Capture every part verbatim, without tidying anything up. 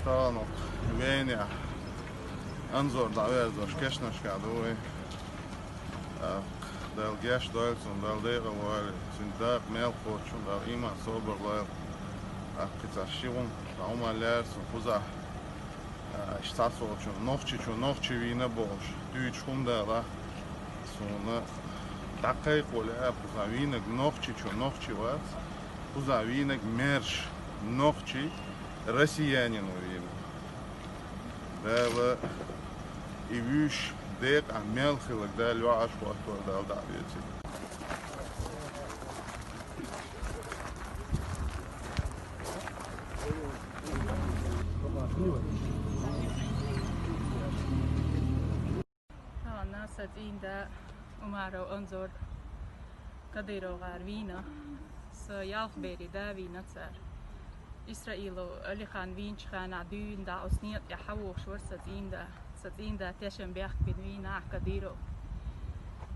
Тахана Венехь Анзор дӀаверзош кешнашка ду вай. ТӀаккха Дала гечдойла цунна, Дала декъал войла, цуьнан дакъа мел кхоччунна Дала иман, собар лойла. ТӀаккха кхин цхьа ши гӀум, цхьа гӀум лаьара цунна кхузахь, а, иштта цхьаццачунна, нохчичунна нохчи вийна бохуш, дуьйцуш хӀума далахь, суна дӀакхайкхо лаьа, кхузахь вийнарг нохчичунна нохчи вац, кхузахь вийнарг маьрша нохчи, россиянин ву вийна. Дала и вуьйш декъахь мел хиларг Дала йоӀарш хӀоттор Дала дӀа а веций. Тахана сан цӀийнда Умаров Анзор КадыровгӀара вийна, сан ялх берийн да вийна цара. Исраилов Алихан вийначу хенахь дуьйна дӀа оцу некъа тӀехь хьан вохуш вара сан цӀийнда. Сан цӀийнда тешнабехк бина вийна ахь Кадыров.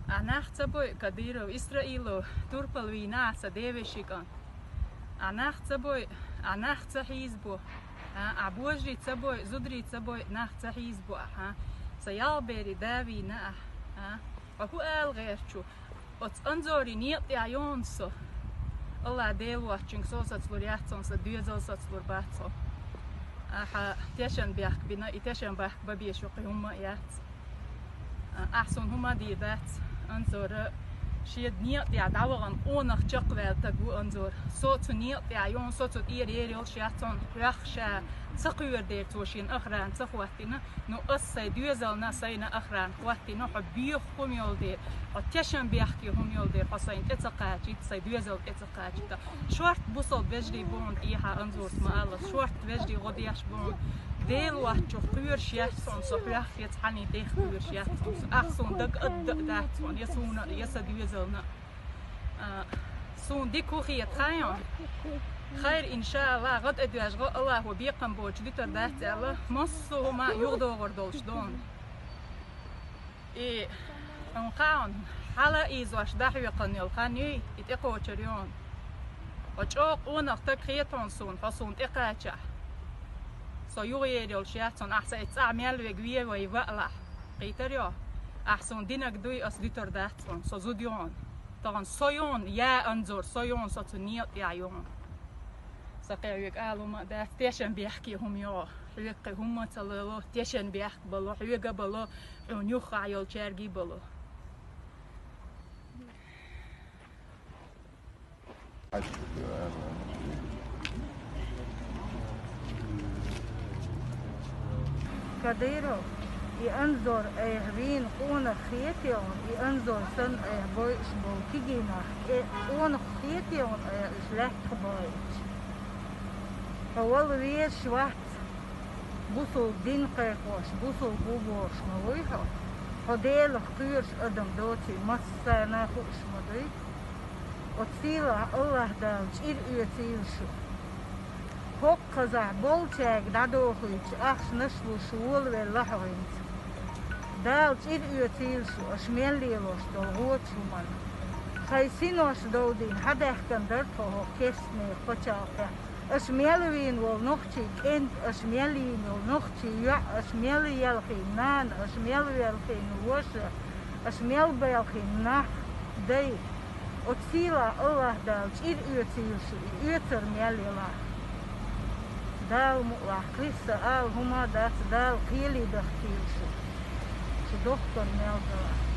Ахь нах ца бойу, Кадыров, Исраилов турпал вийна ахь сан девешин кӀант. Ахь нах ца бойу, ахь нах ца хьийзабо. А, ахь божарий ца бойу, зударий ца бойу, нах ца хьийзабо ахь, а? Сан ялх берийн да вийна ахь, а? Хьо хӀун ала гӀерташ ву? Оцу Анзорийн некъа тӀехь йогӀу со. АллахӀ Дела воцчуьнга со сацалур яц хьуна, сан доьзал сацалур бац хьуна. Ахьа тешнабехк бина, и тешнабехк бан безаш кхин хӀумма а яц. Ахь суна хӀума а дийр дац, Анзора шен некъа тӀехь дӀавахана къонах чекхваьлла стаг ву Анзор. Со цу некъа тӀехь йогӀу, со цу тӀера ер йолуш яц хьуна, хьох ша ца кхоьру дера цо шена охрана ца хӀоттийна. Ну, ас сайн доьзална, сайна охрана хӀоттийна, хьо боьха хӀума йолу дела, хьо тешнабехке хӀума йолу дела, хьо сайна тӀе ца кхачийта, сайн доьзал тӀе ца кхачийта. Шорта бусалба вежарий бу хьуна тӀехьа, Анзорца ма-аллара, шорта вежарий гӀо деш бу хьуна. Дела воцчух кхоьруш яц хьуна со, хьох я цхьаьний дех кхоьруш яц хьуна со. Ахь суна дага адда а дац хьуна, я суна, я сан доьзална. А, суна дика хӀун хета хаьий хьуна? Хайр, иншааллахӀ, гӀа тӀе доьжна гӀо АллахӀо бекхам боцуш дуьтур дац аьлла, массо а хӀума юхадогӀур долуш ду хьуна. И, хьуна хаьий хьуна, хьала а ийзош дӀахьоькхун йолу хан юй, и тӀекхочур ю хьуна. Хьо чӀогӀа къонах стаг хета хьуна суна, хьо суна тӀекхачахь. Со юха ер йолуш яц хьуна, ахь сан и цӀахь мел верг вен вай ваалахь. Кхийтар йо, ахь суна динарг дуй, ас дуьтур дац хьуна, со зуда ю хьуна. Тахана со ю хьуна, я Анзор, со ю хьуна, со цу некъа тӀехь ю хьуна. Сан кхин хьоьга ала хӀума а дац, тешнабехке хӀума йогӀу. Хьоьга кхин хӀумма а ца лало, тешнабехк бало, хьоьга а бало, хьуна юххехь йолчаьрга а бало. Кадыров, и Анзор айхьа вийна къонах хетий хьуна, и Анзор санна айхьа бойуш болу кегийнах тӀе къонах хетий хьуна айхьа уьш лаьттах бойуш? Хьо вала везаш вац, бусулба дин кхайкхош, бусулба ву бохуш ма вуй хьо. Хьо Делах кхоьруш адам доций массарна а хууш ма дуй. Оцу сийлахь АллахӀ Дала чӀир оьцийла шу. ХӀокху хазахь болчаьрга дӀадохуьйтуш ахчанаш луш волавелла хьо хӀинца. Дала чӀир оьцийла шу аша мел лелош долу вочу хӀуманна. Хай синош довдийна хьадаьхкина дара тхо хӀокху кестане пачхьалкхехь. Аша мел вийна волу нохчий кӀентий, аша мел йийна йолу нохчий йоӀ, аша мел елхийна нана, аша мел велхийна ваша, аша мел белхийна нах, дай. Оцу сийлахь АллахӀ Дала чӀир оьцийла шу и оьцар мел елахь. Дала мукъалахь кхин сан ала хӀума а дац, Дала кхеле дахкийла шу. Шу дохкар мел далахь.